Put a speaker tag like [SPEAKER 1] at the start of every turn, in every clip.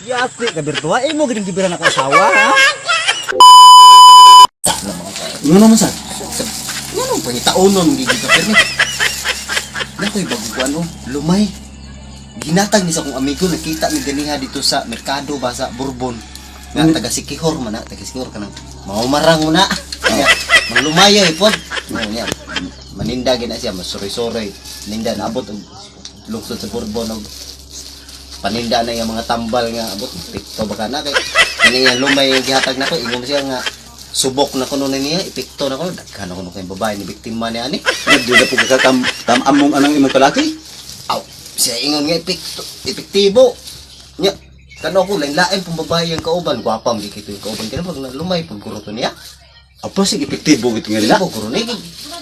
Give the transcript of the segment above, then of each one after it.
[SPEAKER 1] Yati ka birtuwa, imo gid gibiran ako asawa, ha?
[SPEAKER 2] Nga naman sa?
[SPEAKER 3] Nga pangitaunon gigi ka pirmi. Nakoy bago ko ano, lumay. Ginatag ni sa akong amigo, nakita mi ganiha dito sa merkado ba sa Bourbon. Nga taga Sikihor man na, taga Sikihor kanang maumarang mo na. Kaya manglumaya eh pod. Nga, maninda gina siya, masuri-suri. Ninda naabot og lungsod sa Bourbon og paninda na yung mga tambal nga abot epekto baka na kay kini nga lumay yung gihatag nako, ingon siya nga subok na kuno na niya, epekto na kuno, daghan na kuno kay babae ni biktima ni ani.
[SPEAKER 2] Di na po ka tamamong anang imong kalaki.
[SPEAKER 3] Aw, siya ingon nga epekto, epektibo nya kano ko lain lain pong babae ang kauban, gwapa ang gikito yung kauban kini pag lumay pag guro to niya.
[SPEAKER 2] Apa sig epektibo gid nga nila?
[SPEAKER 3] Nila guro ni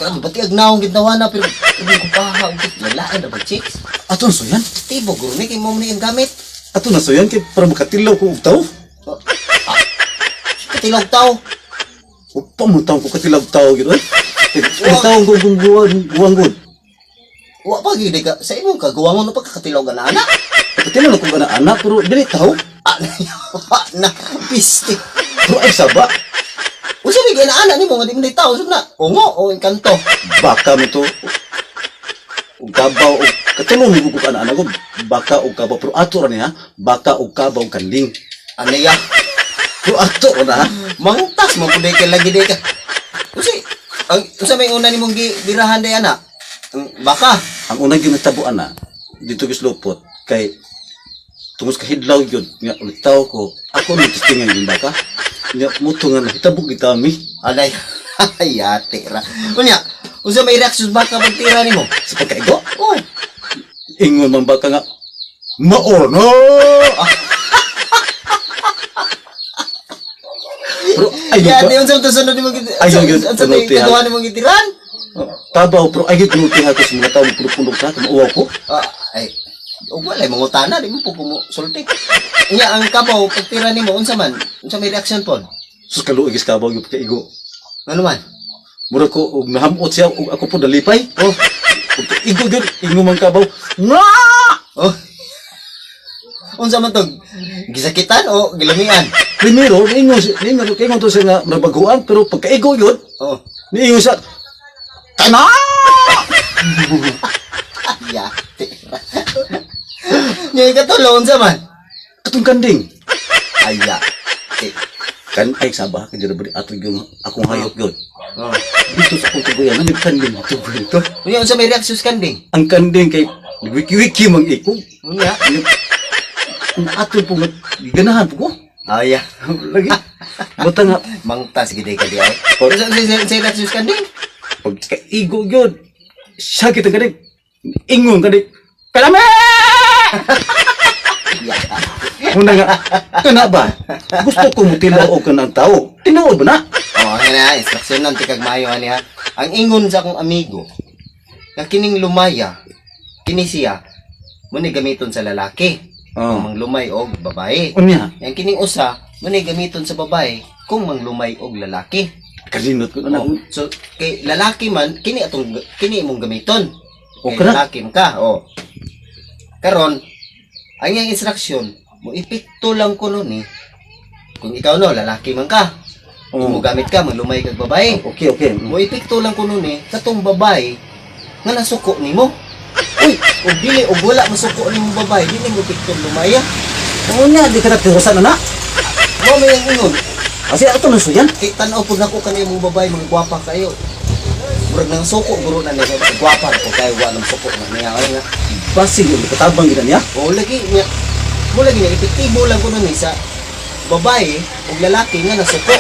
[SPEAKER 3] kano pati agnaong gid nawana pero hindi ko paha og lain lain na ba chicks.
[SPEAKER 2] Ato na suyan.
[SPEAKER 3] Epektibo guro ni kay mo ni ang gamit.
[SPEAKER 2] Ato na suyan kay para makatilaw ko og tawo.
[SPEAKER 3] Oh, ah, katilog tao.
[SPEAKER 2] Upa mo tawo ko katilaw tawo gid oy. Ang tawo ko kung guwang guwang gud.
[SPEAKER 3] Wa pa gid ka sa imong kagawangon na pagkakatilaw ka na ana.
[SPEAKER 2] Katilaw na ko ana anak pero dili tawo.
[SPEAKER 3] Ah, na, piste.
[SPEAKER 2] Pero ay saba.
[SPEAKER 3] Unsa may gina ana nimo nga di mo tao na. Ungo o engkanto.
[SPEAKER 2] Baka mo to. Og kabaw og katulong mo ko ana anak ko baka og kabaw pero ato ra niya baka og kabaw og kanding.
[SPEAKER 3] Ano ya?
[SPEAKER 2] Pero ato ra na ha.
[SPEAKER 3] Mangtas mo pud kay lagi day ka. Unsa ang unsa may una nimong gibirahan day ana? Ang baka.
[SPEAKER 2] Ang unang ginatabo ana dito gis lupot kay tungos kahidlaw yun nga ulit tao ko ako nang testingan yung baka nga muto nga nahitabo gid kami.
[SPEAKER 3] Alay. Yate ra. Unya, unsa may reaksyon baka pagtira nimo?
[SPEAKER 2] Sa pagkaigo.
[SPEAKER 3] Oh,
[SPEAKER 2] Ingon man baka nga maorno, pero ayun
[SPEAKER 3] ya,
[SPEAKER 2] ka
[SPEAKER 3] di unsa to sunod nimo gid.
[SPEAKER 2] Ayaw yun,
[SPEAKER 3] Unsa may
[SPEAKER 2] tunod,
[SPEAKER 3] kaduha nimong gitiran?
[SPEAKER 2] Tabaw pero ay gid tinultiha ko sa mga tao pulok-pulok sa mauwaw ko.
[SPEAKER 3] Ah, ay. Ug walay mangutana di mo po kumo sulti. Unya ang kabaw pagtira nimo unsa man? Unsa may reaksyon pod?
[SPEAKER 2] Sus, kaluoy gis kabaw yung pagkaigo.
[SPEAKER 3] Ngano man?
[SPEAKER 2] Mura ko og nahamot siya og ako po nalipay.
[SPEAKER 3] Oh,
[SPEAKER 2] Ug igo gyud ingon man kabaw nga.
[SPEAKER 3] Oh. Unsa man to? Gisakitan o gilamian?
[SPEAKER 2] Primero, niingon kay ingon to siya nga nabaguan pero pagkaigo yun,
[SPEAKER 3] Oh.
[SPEAKER 2] niingon siya, kana!
[SPEAKER 3] Yate. Nya ikatulo unsa man?
[SPEAKER 2] Katong kanding.
[SPEAKER 3] Ayate.
[SPEAKER 2] Kan ay saba kay dira bali ato yung akong hayop yun.
[SPEAKER 3] Oh.
[SPEAKER 2] Dito sa akong tuguyan, ano yung kanding ato dito?
[SPEAKER 3] Unya unsa may reaksyon sa kanding?
[SPEAKER 2] Ang kanding kay wiki-wiki mang ikog.
[SPEAKER 3] Unya.
[SPEAKER 2] Ang ato po nga, ganahan po ko.
[SPEAKER 3] Aya.
[SPEAKER 2] Lagi. Bata nga,
[SPEAKER 3] Mangtas gid ka di ay. Unsa unsa unsa reaksyon sa kanding?
[SPEAKER 2] pagkaigo yun, sakit ang kanding. Ingon kanding, kalame!
[SPEAKER 3] Yate.
[SPEAKER 2] Una nga, kana ba? Gusto ko mo tilaw og kanang tao. Tinuod ba na?
[SPEAKER 3] Oh, yan na, instruksyon lang tikag maayo ani ha. Ang ingon sa akong amigo, nga kining lumaya, kini siya, mo ni gamiton sa lalaki.
[SPEAKER 2] Oh.
[SPEAKER 3] Kung manglumay og babae.
[SPEAKER 2] Unya,
[SPEAKER 3] Yang kining usa, mo ni gamiton sa babae kung manglumay og lalaki.
[SPEAKER 2] Kalinot ko na.
[SPEAKER 3] Oh, so kay lalaki man kini atong kini imong gamiton.
[SPEAKER 2] O,
[SPEAKER 3] Kay
[SPEAKER 2] kana.
[SPEAKER 3] lalaki man ka, oh. Karon, ang iyang instruksyon, mo epekto lang kuno ni kung ikaw no lalaki man ka.
[SPEAKER 2] Oh.
[SPEAKER 3] Kung mo gamit ka, manglumay kag babae.
[SPEAKER 2] Okay.
[SPEAKER 3] Mo epekto lang kuno ni katong babae nga nasuko nimo. Uy, ug dili ug wala masuko nimo babae, dili mo epekto lumaya.
[SPEAKER 2] Unya, di ka natirusan na na.
[SPEAKER 3] Mo may ang ingon,
[SPEAKER 2] Kasi ato na suyan.
[SPEAKER 3] kay tan-aw pud nako kani imong babae mga gwapa kayo. Murag nang suko guro na niya, gwapa ko kayo wa nang suko na niya ay nga.
[SPEAKER 2] Basig yung katabang gina niya.
[SPEAKER 3] O lagi niya, mo lagi niya epektibo lang kuno ni sa babae ug lalaki nga nasuko.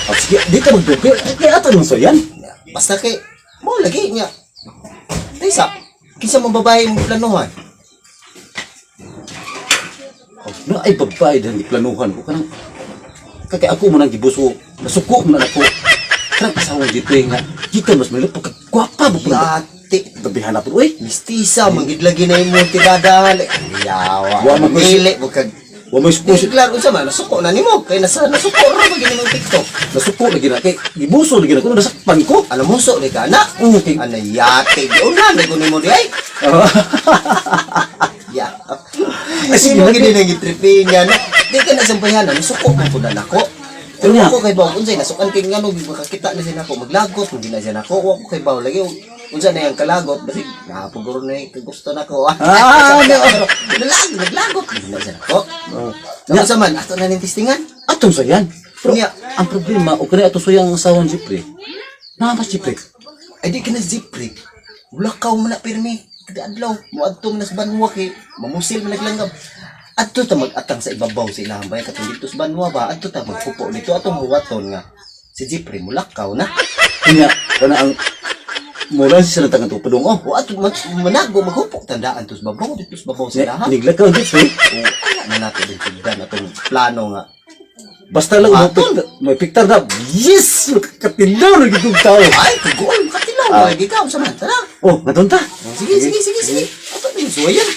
[SPEAKER 2] Oh, sige, di ka magdugay. Kaya ato na suyan.
[SPEAKER 3] Basta kay mo lagi niya. Taysa, kinsa man babae imong planuhan?
[SPEAKER 2] Oh, na ay babae dahil giplanuhan ko kanang kaya ako mo nang gibuso nasuko mo na ako kanang asawang dito nga gikan mas malip pagkagwapa mo po
[SPEAKER 3] Yati.
[SPEAKER 2] gabihan na po uy.
[SPEAKER 3] Mistisa, manggid lagi na imong tirada. Yawa.
[SPEAKER 2] Wa man ko-
[SPEAKER 3] Dili mo kag
[SPEAKER 2] Wa may suko.
[SPEAKER 3] Di klaro unsa man nasuko na nimo kay nasa nasuko ra ba gini mong TikTok.
[SPEAKER 2] Nasuko lagi na kay gibuso lagi na ko nasakpan ko.
[SPEAKER 3] Alam mo so di ka na.
[SPEAKER 2] Okay.
[SPEAKER 3] Ana yate di una na ko nimo di ay. Ya.
[SPEAKER 2] Ay, sige,
[SPEAKER 3] Sino
[SPEAKER 2] lagi.
[SPEAKER 3] gini nang gitripingan? Di ka na sambayanan, nasuko man pud na nako. Pero
[SPEAKER 2] Unya.
[SPEAKER 3] ako kay bawo unsay nasukan kay ngano makakita na siya nako maglagot mo gina siya nako. Wa ko kay bawo lagi unsa na yang kalagot basig napuguro na yung kagusto nako.
[SPEAKER 2] Ah,
[SPEAKER 3] Pero naglagot naglagot gina siya nako.
[SPEAKER 2] Oh.
[SPEAKER 3] Unsa man ato na ning testingan?
[SPEAKER 2] Atong sayan. Pero
[SPEAKER 3] Unya.
[SPEAKER 2] ang problema, o kaya atong sayang ang asawa ni Jeffrey. Namas Jeffrey.
[SPEAKER 3] Ay di ka na zipre. Lakaw man na pirmi. Kada adlaw, moadto man na sa banwa kay mamusil man naglanggam. Adto ta mag-atang sa ibabaw sa ilahang bayan katong dito sa banwa ba? Adto ta magpupo dito atong huwaton nga. Si Jeffrey mulakaw na.
[SPEAKER 2] Unya, kana ang mula siya sa tangan padung oh.
[SPEAKER 3] O ato manago maghupok tandaan to sa babaw dito sa babaw sa ilaha.
[SPEAKER 2] Niglakaw Jeffrey.
[SPEAKER 3] O ala na nato din sugdan atong plano nga.
[SPEAKER 2] Basta lang mo may picture na. Yes! Katilaw na gid tao.
[SPEAKER 3] Ay, kagool katilaw ah. Ikaw sa man tara.
[SPEAKER 2] Oh, naton ta.
[SPEAKER 3] Sige, sige, sige, sige. Ato na yung suwayan.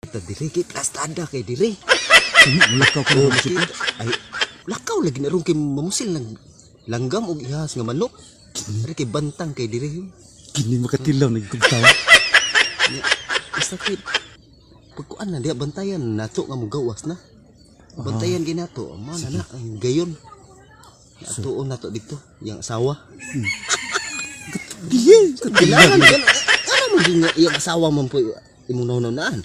[SPEAKER 3] Ta diri kay plastada kay diri.
[SPEAKER 2] Mulakaw ko
[SPEAKER 3] Oh, makita. Ay, lakaw lagi na ron kay mamusil ng langgam og ihas nga manok. Ari kay bantang kay diri.
[SPEAKER 2] Kini makatilaw na gid tao.
[SPEAKER 3] Ya, basta kay pagkuan na diya bantayan nato nga mugawas na. Bantayan ginato, mo na na ang gayon. Atuon nato dito, yang asawa.
[SPEAKER 2] Dili,
[SPEAKER 3] Kailangan ano mo din nga iyang asawa man po imong naunaan.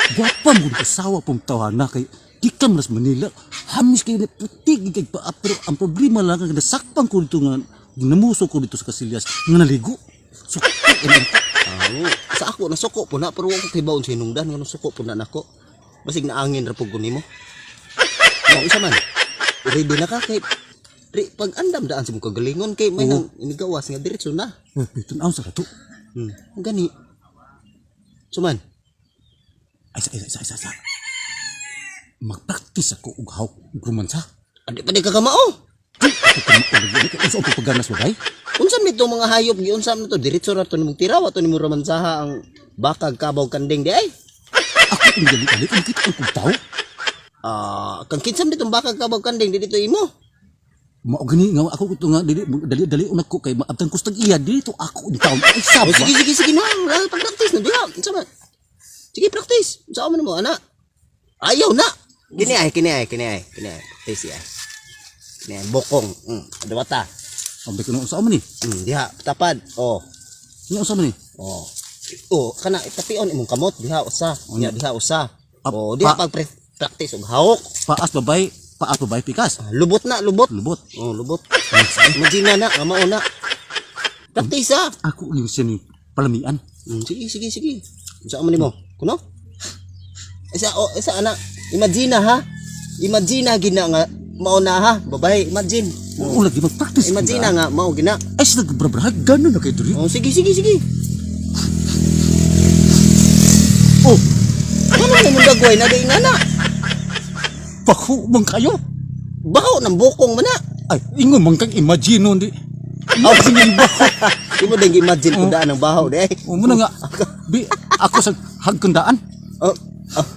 [SPEAKER 2] Gwapa mo ng asawa pong tawhana kay di ka man sa Manila. Hamis kayo na puti kay paa pero ang problema lang kay nasakpan ko dito nga ginamuso ko dito sa Kasilyas nga naligo. So, eh,
[SPEAKER 3] Ah, sa ako nasuko po na pero wa ko kay baon sa hinungdan nga nasuko po na nako. Basig naangin ra pug ko nimo. Mao isa man. Ready na ka kay Ri, pag andam daan sa mong kagalingon kay may nang inigawas nga diretso na.
[SPEAKER 2] eh, tanaw sa kato.
[SPEAKER 3] Gani. Suman.
[SPEAKER 2] Ay, sa, ay, sa, ay, sa, sa. Magpraktis ako og hawk og romansa.
[SPEAKER 3] Adi pa di ka kamao.
[SPEAKER 2] Ako ka maulog. Unsa ang pagpaganas mo, bay?
[SPEAKER 3] Unsa man nito mga hayop giunsa man to diretso ra to nimong tiraw ato nimo romansaha ang bakag kabaw kanding di ay.
[SPEAKER 2] Ako ang dali-dali kung kita ang kong tao.
[SPEAKER 3] Ah, kang kinsa man ditong bakag kabaw kanding di dito imo.
[SPEAKER 2] Mao gani nga ako ito nga dili dali dali unag ko kay maabtan ko sa tag-iya dito ako ang tao. Ay
[SPEAKER 3] Oh,
[SPEAKER 2] sab.
[SPEAKER 3] sige sige sige na, wala pag practice na diha. Unsa man? Sige practice. Unsa man mo ana? Ayaw na. Kini ay kini ay kini ay kini ay. Practice ay. Kini ay bokong. Dawata.
[SPEAKER 2] Sabi ko na unsa man ni?
[SPEAKER 3] Diha tapad. Oh.
[SPEAKER 2] Nya unsa man ni?
[SPEAKER 3] Oh. Oh, kana itapion imong kamot diha usa. Nya diha usa.
[SPEAKER 2] Ah,
[SPEAKER 3] Oh, diha pag practice og hawok.
[SPEAKER 2] Paas babay pikas.
[SPEAKER 3] Ah, lubot na, lubot.
[SPEAKER 2] Lubot.
[SPEAKER 3] Oh, lubot. Imagine na, nga mao na. Practice ah.
[SPEAKER 2] Ako yung siya ni palamian.
[SPEAKER 3] Sige, sige, sige. Unsa man nimo? Kuno? Isa oh, isa ana. Imagine ha. Imagine gina nga mao na ha. Babay, imagine.
[SPEAKER 2] Oo lagi mag-practice.
[SPEAKER 3] Imagine nga mao gina.
[SPEAKER 2] Ay sila nagbrabraha ganun na kay diri.
[SPEAKER 3] Oh, sige, sige, sige.
[SPEAKER 2] Oh,
[SPEAKER 3] Ano man imong dagway na di nga na.
[SPEAKER 2] bako man kayo.
[SPEAKER 3] Baho ng bukong man na.
[SPEAKER 2] Ay, ingon man kang imagine nun di. Imagine ba?
[SPEAKER 3] Imo ding imagine ko daan ang baho di. ay.
[SPEAKER 2] O mo na nga. Bi, ako sa hagkandaan.
[SPEAKER 3] Oh. Oh.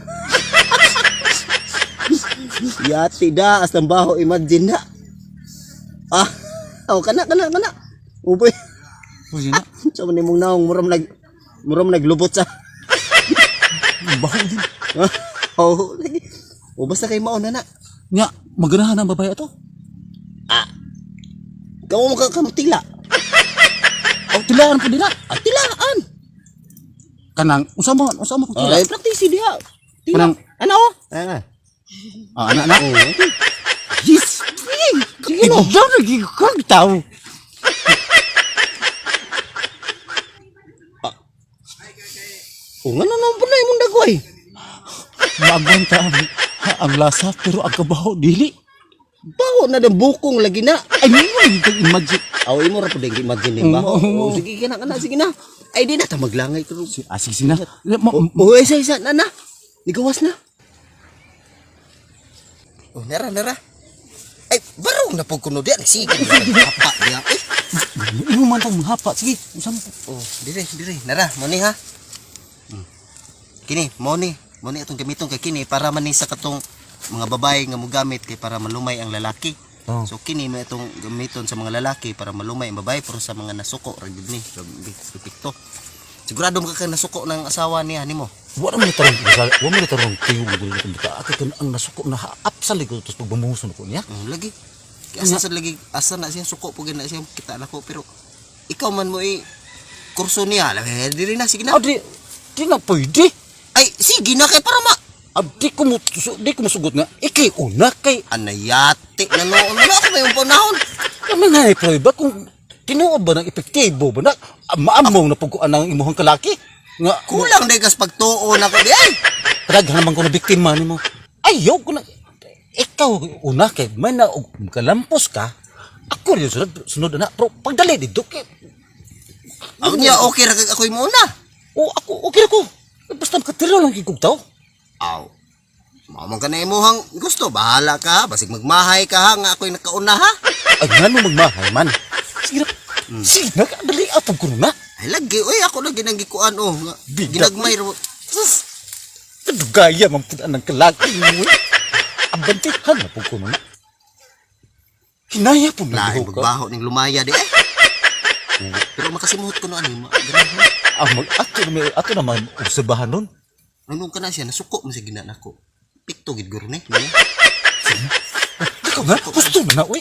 [SPEAKER 3] Yati da as ng baho imagine na. Ah, oh kana kana kana. Uboy.
[SPEAKER 2] O yun na.
[SPEAKER 3] Sa man imong naong muram naglubot sa.
[SPEAKER 2] Baho din.
[SPEAKER 3] Oh, lagi. O basta kay mao na na.
[SPEAKER 2] Nga, maganahan ang babae ato.
[SPEAKER 3] Kamu mo ka kamutila.
[SPEAKER 2] O, tilaan po din na.
[SPEAKER 3] Ah, tilaan.
[SPEAKER 2] Kanang, unsa mo kung tila?
[SPEAKER 3] Ay, practice diha. Tila.
[SPEAKER 2] Kanang-
[SPEAKER 3] Ano? Ah.
[SPEAKER 2] Ah, ana na.
[SPEAKER 3] Oh, okay.
[SPEAKER 2] Yes!
[SPEAKER 3] Sige no.
[SPEAKER 2] Ikaw naging kang tao.
[SPEAKER 3] Oh, ngano naman po na imong dagway.
[SPEAKER 2] Maagwanta ang lasa pero ang kabaho dili.
[SPEAKER 3] Baho na ng bukong lagi na.
[SPEAKER 2] Ay, mo kang imagine.
[SPEAKER 3] Aw, imo ra pud imagine ni baho.
[SPEAKER 2] Oo.
[SPEAKER 3] Oh, sige kana kana sige na. Ay di na ta maglangay ko.
[SPEAKER 2] Si, ah, sige, sige na.
[SPEAKER 3] Oh, isa isa na na. Nigawas na. Oh, nara nara. Ay, barong na pud kuno diyan. Sige, hapa diya. Eh,
[SPEAKER 2] Imo man tong hapa. Sige, unsa man?
[SPEAKER 3] oh, dire, dire. Nara, mo ni ha. Kini, mo ni. Mo ni atong gamiton kay kini para man ni sa katong mga babae nga mogamit kay para malumay ang lalaki.
[SPEAKER 2] Oh.
[SPEAKER 3] So kini may itong gamiton sa mga lalaki para malumay ang babae, pero sa mga nasuko ra gyud ni. So, epekto. Sigurado mo ka nasuko ng asawa niya nimo.
[SPEAKER 2] Wa man tarong, wa man tarong tiyo mo dili kung bita. Ate kan ang nasuko na haap sa likod tapos pagbumuso ko niya.
[SPEAKER 3] Oh, lagi. Kay asa sa lagi, asa na siya suko po na siya kita nako, pero ikaw man mo i kurso niya. Labi, diri na, sige na.
[SPEAKER 2] Ah, di, di na pwede.
[SPEAKER 3] Ay, sige na kay para ma
[SPEAKER 2] Ah, di ko musugot nga ikay una kay
[SPEAKER 3] anayate na noon. Wala ako may panahon.
[SPEAKER 2] kami nga ni prueba kung tinuod ba ng epektibo ba na ah, maamong na pagkuan ang imuhang kalaki nga
[SPEAKER 3] Kulang day kas pagtuo na ko di ay.
[SPEAKER 2] Daghan naman ko na biktima nimo. Ayaw ko na ikaw una kay may na og kalampos ka. Ako rin sunod sunod na pero pagdali dito kay
[SPEAKER 3] Ako niya okay ra kay ako'y muna.
[SPEAKER 2] o ako okay ra ko. Basta makatira lang kay kog tao.
[SPEAKER 3] Aw. Mao man ka na imuhang gusto, bahala ka, basig magmahay ka ha, nga ako'y nakauna ha.
[SPEAKER 2] Ay ngano magmahay man. Sige na. Sige na dali apog ko na.
[SPEAKER 3] Ay lagi, oy ako na ginagikuan oh, nga,
[SPEAKER 2] Bida.
[SPEAKER 3] ginagmay ra.
[SPEAKER 2] Sus. Kadugaya man pud ang kalaki mo. Abantihan na pud ko na. Hinaya po na
[SPEAKER 3] Lain
[SPEAKER 2] ka.
[SPEAKER 3] magbaho ning lumaya di eh. Pero makasimuhot ko no ani, ganahan.
[SPEAKER 2] Ah, mag ato na may ato na man obserbahan nun.
[SPEAKER 3] Anong ka na siya, nasuko mo sa gina nako. Pikto gid guro ni. Niya,
[SPEAKER 2] Ikaw nga, gusto mo na, uy.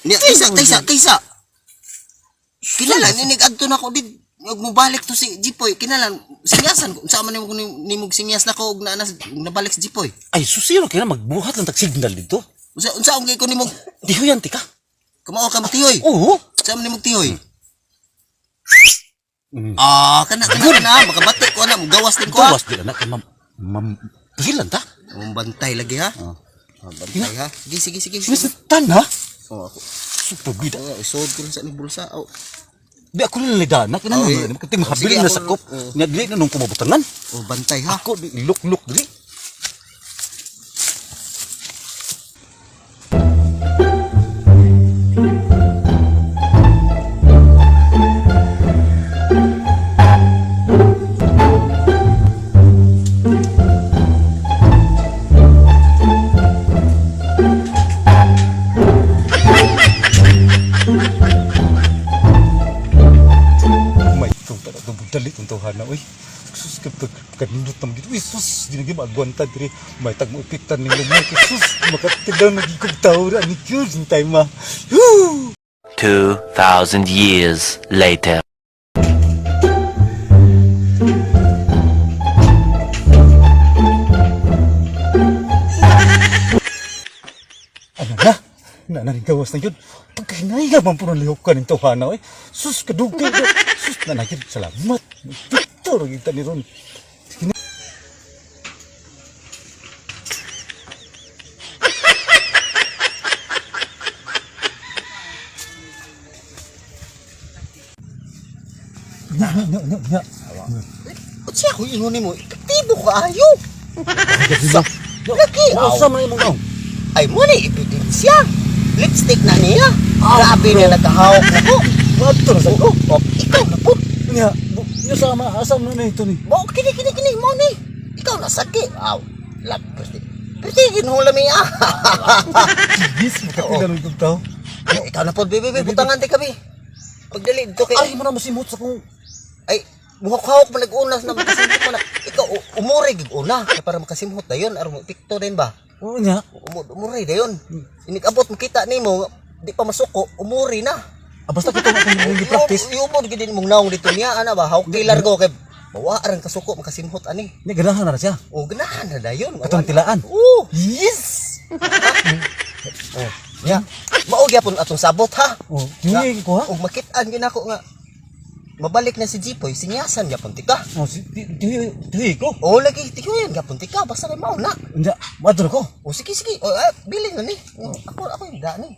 [SPEAKER 3] Niya, kaysa, kaysa, kaysa. Kinala ni adto nako di og mobalik to si Jipoy. Kinala sinyasan ko. Unsa man nimo nimog sinyas nako og naa na nabalik si Jipoy.
[SPEAKER 2] Ay, susiro kaya na magbuhat lang tag signal dito.
[SPEAKER 3] Unsa unsa ang ko nimog
[SPEAKER 2] Dihuyan ti ka.
[SPEAKER 3] kamao ka matihoy.
[SPEAKER 2] Oo.
[SPEAKER 3] Unsa man nimog tihoy? Ah, kana kana kana makabati ko ana mugawas din ko. Ha.
[SPEAKER 2] Gawas di na kay ma'am. Ma'am, pilan ta.
[SPEAKER 3] Mong bantay lagi ha. Oh. Bantay ha. Sige sige sige.
[SPEAKER 2] Mr. Tan ha?
[SPEAKER 3] Oh, ako.
[SPEAKER 2] Super bida.
[SPEAKER 3] Oh, isod ko lang sa ni bulsa. Oh.
[SPEAKER 2] Di ako nila dana kinahanglan
[SPEAKER 3] Oh, eh.
[SPEAKER 2] na kasi mahabilin
[SPEAKER 3] Sige,
[SPEAKER 2] na
[SPEAKER 3] ako-
[SPEAKER 2] sakop.
[SPEAKER 3] oh.
[SPEAKER 2] Nga dili na nung kumabutangan.
[SPEAKER 3] Oh, bantay ha.
[SPEAKER 2] Ako di luk-luk dili. May itong talaga dali itong tawhana, uy. Sus, kapag kanindot naman dito. Uy, sus, di na gyud maagwanta diri. May tag mo epektan ning lumay. Sus, makatigaw nagigog tao ra ni Kyur time ma. Woo!
[SPEAKER 4] 2,000 years later.
[SPEAKER 2] Ano na? Na na gawas na yun. Pagkahinaya man po ng lihok ka ng tawhana, uy. Sus, kadugay. Sus, na na gyud. Salamat. Victor, ang ni ron. Sige na. Nya, nya, nya, nya.
[SPEAKER 3] Unsa ako ingon nimo? Epektibo kaayo.
[SPEAKER 2] Laki! Asa man imong naong?
[SPEAKER 3] Ay mo ni ebidensya. Lipstick na niya. Grabe na nagkahawak na ko.
[SPEAKER 2] Madto na sa ko.
[SPEAKER 3] Oh, ikaw na po.
[SPEAKER 2] Nya, nya sa ama, asa man na ito ni?
[SPEAKER 3] Mo kini kini kini mo ni. Ikaw na sakit. Aw, lag perti. Perti ginhula mi ah.
[SPEAKER 2] Yes, makapila ng itong tao.
[SPEAKER 3] Ay, ikaw na po, bebe, bebe, butangan di kami. Pagdali dito kay
[SPEAKER 2] Ay, mo na masimot sa kong
[SPEAKER 3] ay buhok-hawak mo nag-unas na makasimhot mo na. Ikaw umuri gid una kay para makasimhot dayon aron mo epekto din ba.
[SPEAKER 2] Oo niya.
[SPEAKER 3] Umuri dayon. Inig-abot makita nimo di pa masuko, umuri na.
[SPEAKER 2] Ah, basta kita akong gi-practice.
[SPEAKER 3] Iumod gid mong naong dito niya ana ba how killer go kay bawa aran kasuko makasimhot ani.
[SPEAKER 2] Nya ganahan na siya.
[SPEAKER 3] O ganahan na dayon.
[SPEAKER 2] Katong tilaan.
[SPEAKER 3] Oo.
[SPEAKER 2] Yes.
[SPEAKER 3] Oh, ya. Mao gyapon atong sabot ha.
[SPEAKER 2] Oh, yun ko ha.
[SPEAKER 3] Ug makit-an gyud nako nga mabalik na si Jipoy, sinyasan gyapon tika.
[SPEAKER 2] Oh, si di di di ko.
[SPEAKER 3] O lagi tihuyan gyapon tika basta kay mao na.
[SPEAKER 2] Nya, madto ko.
[SPEAKER 3] O sige sige, o eh, bilin na ni. O, ako ako yung da ni.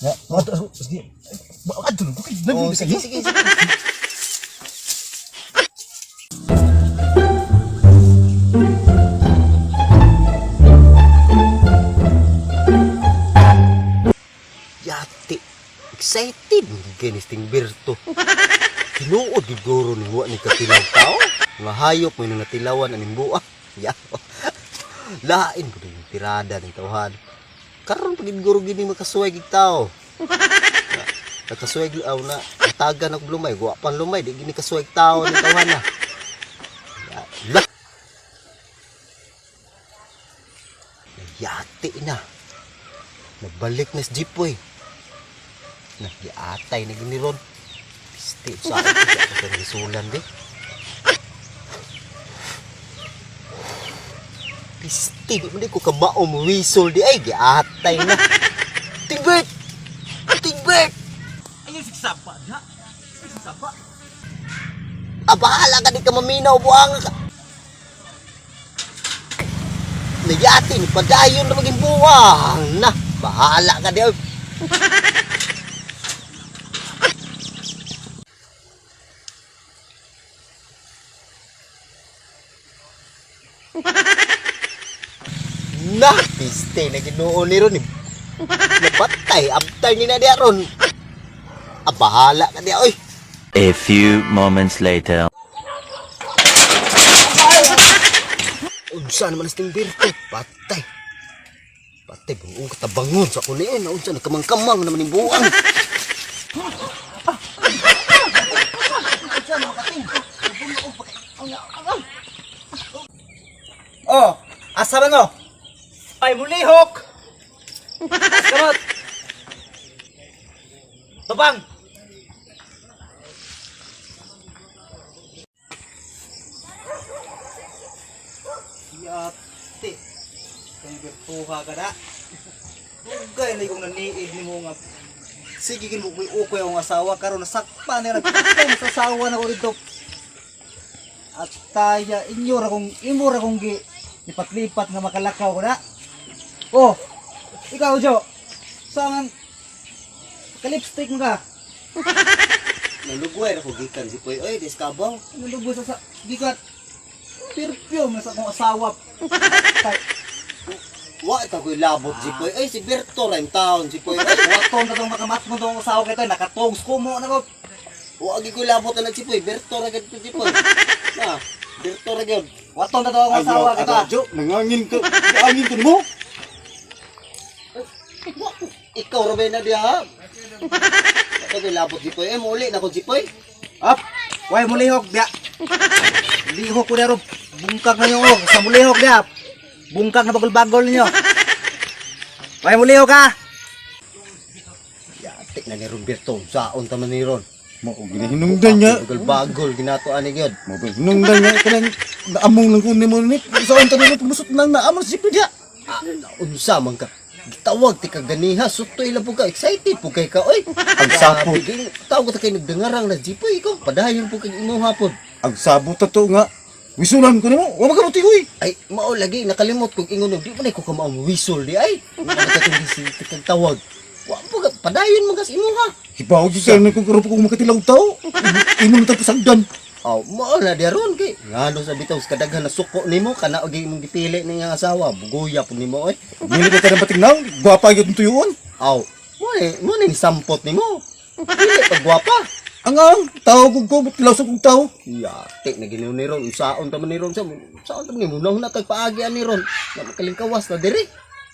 [SPEAKER 2] Nya, madto ako. Sige. Adto ko kay
[SPEAKER 3] O sige sige sige. Excited gid ni Ting Berto. Tinuod giguro ni wa ni katilaw tao. Nga hayop mo nang natilawan aning buwa. Ya. Lain ko yung tirada ng tawhan. Karon pag guro gini makasuway gig tao. Nakasuway aw na taga na og lumay, wa pan lumay di gini kasuway tao ng tawhan na. Ya, la. Yati na. Nabalik na si Jipoy. Nagiatay na gini ron. Piste sa ako di ako sa nisulan di. Piste di man di ko kamao mo whistle di ay giatay na. Tingbert! Tingbert!
[SPEAKER 1] Ayun sigsapa na. Sigsapa.
[SPEAKER 3] Ah, bahala ka di ka maminaw buang ka. Nayati ni padayon na maging buwang na. Bahala ka di. Oy. Na, piste na Ginoo ni ron. Eh. Napatay, abtay ni na di aron. Ah, bahala ka di oy.
[SPEAKER 4] A few moments later.
[SPEAKER 3] Unsa naman as ting birto? Patay. Patay, buong katabangon sa kuliin. Unsa nagkamang-kamang naman yung buang.
[SPEAKER 1] Oh, asa ba no? Ay mulihok. Kamot. Tubang. Yate. Kay bertuha ka na. Dugay na kong naniid nimo nga sige kin mo ukoy akong asawa karon nasakpan na nagpatong sa asawa na ko dito. At taya inyo ra kong imo ra kong gi lipat-lipat nga makalakaw ko na. Oh, ikaw Jo. Saan ka-lipstick mo ka?
[SPEAKER 3] Nalugway ako gikan si Poy. Oy, diskabaw.
[SPEAKER 1] Nalugbo sa gikat perfume na sa akong asawa. Tay,
[SPEAKER 3] Wa ta ko'y labot si Poy. Oy, si Berto ra in town si Poy. Oy,
[SPEAKER 1] watong na tong makamat mo tong asawa kay toy nakatogs ko mo na ko.
[SPEAKER 3] wa gi ko'y labot na si Poy. Berto ra gid si Poy. Na, Berto ra gyud.
[SPEAKER 1] Watong na tong akong asawa kay toy.
[SPEAKER 2] Jo, nangangin ka. Nangangin ka mo.
[SPEAKER 3] Ikaw ra ba na diha? Wa ta ko'y labot si Poy. Eh, muli na ko si Poy.
[SPEAKER 1] Up. Way mulihok dia. Lihok ko daro bungkag na yung og sa mulihok dia. Bungkag na bagol-bagol ninyo. Way mulihok ha.
[SPEAKER 3] Yate na ni Ron Berto. Saon ta man ni Ron.
[SPEAKER 2] Mao ginahinungdan niya.
[SPEAKER 3] Bagol-bagol ginato ani gyud.
[SPEAKER 2] Mao ginahinungdan niya kanang naamong lang ko nimo ni. Saan ta nimo pagmusot nang naamong si Pidya.
[SPEAKER 3] Ah, unsa man ka gitawag ti ka ganiha sutoy lang po ka excited po kay ka oy.
[SPEAKER 2] Ang sapot.
[SPEAKER 3] Grabe, tawag ta kay nagdangarang na jipoy ikaw padayon po kay imo hapon.
[SPEAKER 2] Ang sabot ta to nga. Wisulan ko nimo. Wa makabuti huy.
[SPEAKER 3] Ay mao lagi nakalimot kog ingon di man ay ko kamao whistle di ay. Wala ka tong gisi kag tawag. Wa po ka padayon man kas imo ha.
[SPEAKER 2] Hibaw gyud kay nang kung karon pa kung makatilaw tao. Imo man pasagdan.
[SPEAKER 3] Aw mao na di aron kay ngano sa bitaw sa kadaghan na suko nimo kana og imong gipili ning asawa bugoya pud nimo oy.
[SPEAKER 2] Dili ka tanang patignaw, gwapa gyud ang tuyuon.
[SPEAKER 3] Aw mo ni sampot nimo. Dili pag gwapa.
[SPEAKER 2] Ang tao kog ko tilaw sa kog tao.
[SPEAKER 3] Yate na ginaw ni Ron. Unsaon ta man ni Ron sa unsaon ta man ni munang na kag paagi ani Ron. Na makalingkawas na diri.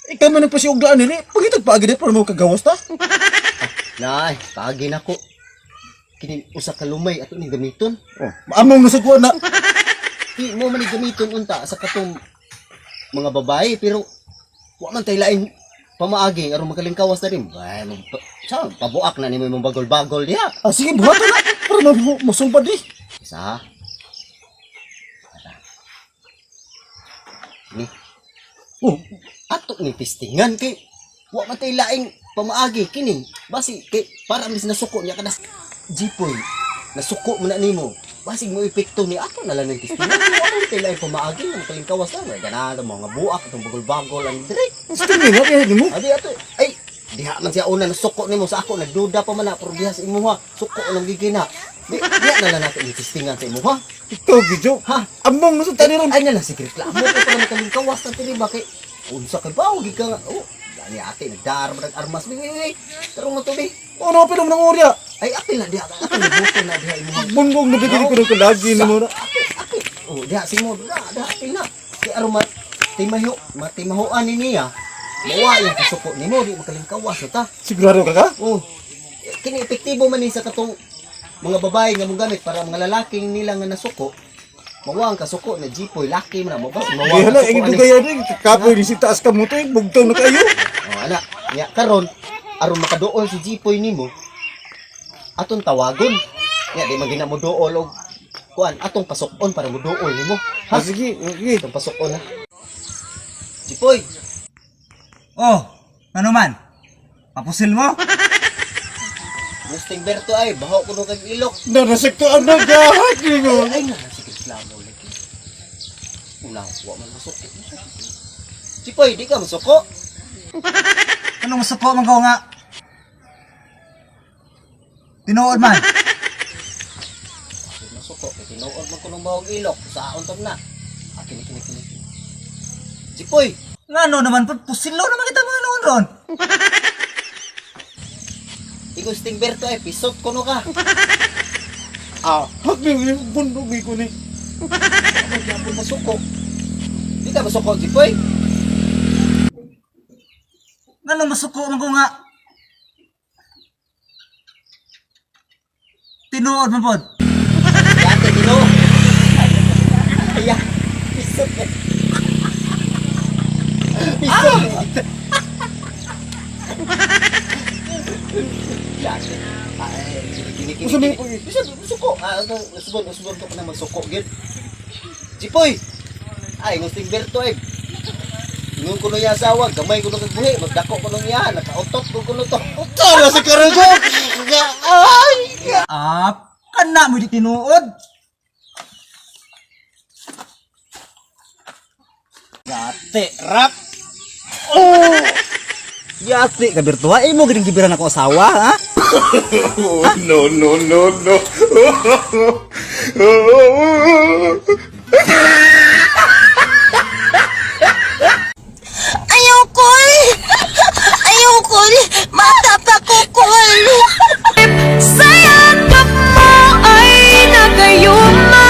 [SPEAKER 2] Ikaw man nagpasiuglaan nili. Pagitag paagi di para mo kagawas ta.
[SPEAKER 3] Nay, paagi nako. Kini usa ka lumay ato ning gamiton.
[SPEAKER 2] Oh, maamong na sa kuha na.
[SPEAKER 3] Di mo man ni gamiton unta sa katong mga babae pero wa man tay laing pamaagi aron makalingkawas na rin. Ay, sa pabuak na nimo imong bagol-bagol diha.
[SPEAKER 2] Ah, sige, buhaton na. Para masulbad eh.
[SPEAKER 3] Isa. Ara. Ni.
[SPEAKER 2] Oh,
[SPEAKER 3] Ato ni pistingan kay wa man tay laing pamaagi kini. Basi kay para mis nasuko niya kada jipoy. Nasuko man na nimo. Basig mo epekto ni ato na lang ng pistingan. Wa man tay laing pamaagi ng kalingkawas na. May ganado mga buak atong bagol-bagol ang dire.
[SPEAKER 2] stingin nga kaya nimo.
[SPEAKER 3] Abi ato ay diha man siya una nasuko nimo sa ako nagduda pa man na pero diha sa imuha suko lang gigina. Di diha na lang nato ni pistingan sa imuha.
[SPEAKER 2] Ikaw gidyo.
[SPEAKER 3] Ha?
[SPEAKER 2] Among na sa tani ron.
[SPEAKER 3] Ay na lang sige reklamo ko para makalingkawas na diri ba kay unsa ka ba gi ka nga oh Ani ate nagdar man armas. Bi, bi, bi. Tarong mo to bi.
[SPEAKER 2] Ano pa naman ang orya?
[SPEAKER 3] Ay apil na diha. Apil na buto na diha imo.
[SPEAKER 2] Bundong na bigay ko ng kalagi ni mo na.
[SPEAKER 3] Apil, apil. Oh, diha simo. Diha, diha apil na. Kay aron mat timaho, matimahoan ni niya. Mawa yung kasuko nimo di makalingkawas na ta.
[SPEAKER 2] Sigurado ka ka?
[SPEAKER 3] Oh. Kini epektibo man ni sa katong mga babae nga mogamit para mga lalaking nila nga nasuko. Mawa ang kasuko na jipoy laki man na mabas mawa
[SPEAKER 2] Di
[SPEAKER 3] ang
[SPEAKER 2] hala,
[SPEAKER 3] kasuko
[SPEAKER 2] ang
[SPEAKER 3] ani.
[SPEAKER 2] dugay ani kapoy ni si taas ka mo to, eh, bugtong na kayo.
[SPEAKER 3] Oh, ana, nya karon aron makaduol si Jipoy nimo. Atong tawagon. Nya di man gina mo duol og kuan atong pasukon para mo duol nimo.
[SPEAKER 2] Ha,
[SPEAKER 3] Ha?
[SPEAKER 2] sige, sige.
[SPEAKER 3] Atong pasukon ha. Jipoy,
[SPEAKER 1] Oh, ano man? Papusil mo?
[SPEAKER 3] Gusting Berto ay baho kuno kag ilok.
[SPEAKER 2] Narasakto ang nagahat ni mo.
[SPEAKER 3] Ay nga sige reklamo lagi. Una, wa man masuko. Jipoy, di ka masuko.
[SPEAKER 1] Anong masuko man ko nga? Tinuod man.
[SPEAKER 3] Di masuko kay tinuod man kuno bahog ilok. Saon tom na. Ah, kini kini kini. Jipoy,
[SPEAKER 1] Ngano naman po, pusilo naman kita mga noon ron.
[SPEAKER 3] Igusting Berto ay pisot kuno ka.
[SPEAKER 2] Ah, hak ni bundong ko ni.
[SPEAKER 3] Ako gyapon masuko. Di ka masuko, Jipoy.
[SPEAKER 1] Ngano masuko man ko nga? Tinuod man pod.
[SPEAKER 3] Yate Tino. Aya, pisot eh. Pisot. Eh. Yate. Ay, kini kini.
[SPEAKER 2] Usa
[SPEAKER 3] Kini.
[SPEAKER 2] may-
[SPEAKER 3] Pisot, masuko. Ah, ano, usbon, usbon to kana magsuko gyud. Jipoy. Ay, ngusting Berto eh. Ingon ko niya asawa, gamay ko kag buhi, magdako ko niya, nakautot ko kuno to.
[SPEAKER 2] Tara sa karago. Ay!
[SPEAKER 1] Ah, kana mo di tinuod. Yate, rap. Oh! Yate ka Berto, ha? Imo gining gibiran ako asawa, ha?
[SPEAKER 2] No, no, no, no.
[SPEAKER 5] Ayoko! Ayoko! Matapakukol!
[SPEAKER 6] Sa yakap mo ay nagayuma.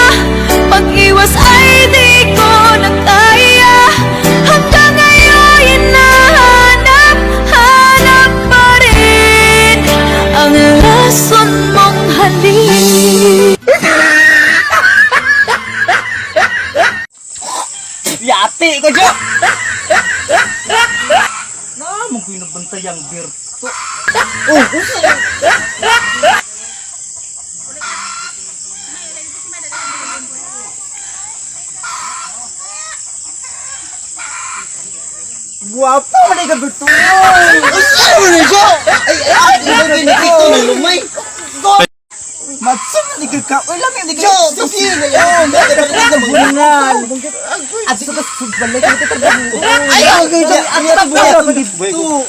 [SPEAKER 6] Pag-iwas ay di ko na kaya. Hanggang ngayon hinahanap, hanap pa rin ang lason mong halik.
[SPEAKER 1] Yate ko jo. Na mo ko nabantayang Berto. Oh, usa. Guwapo man ka Berto.
[SPEAKER 3] Usa mo ni Jo. Ay, ay, ay, ay, ay, ay, lumay.
[SPEAKER 1] Matso man ka ka. Uy, lami ni
[SPEAKER 3] Jo, sige na yun.
[SPEAKER 1] Bungal. At sa balay ka kita.
[SPEAKER 3] Ay, ay, ay, ay,
[SPEAKER 1] Dito.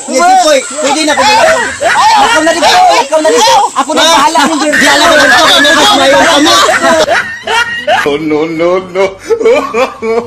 [SPEAKER 3] Jipoy, pwede na kumula.
[SPEAKER 1] Ako na dito, ikaw na dito. Ako na bahala.
[SPEAKER 3] Di alam ko dito, kami mas mayon kamo.
[SPEAKER 2] No, no, no, no.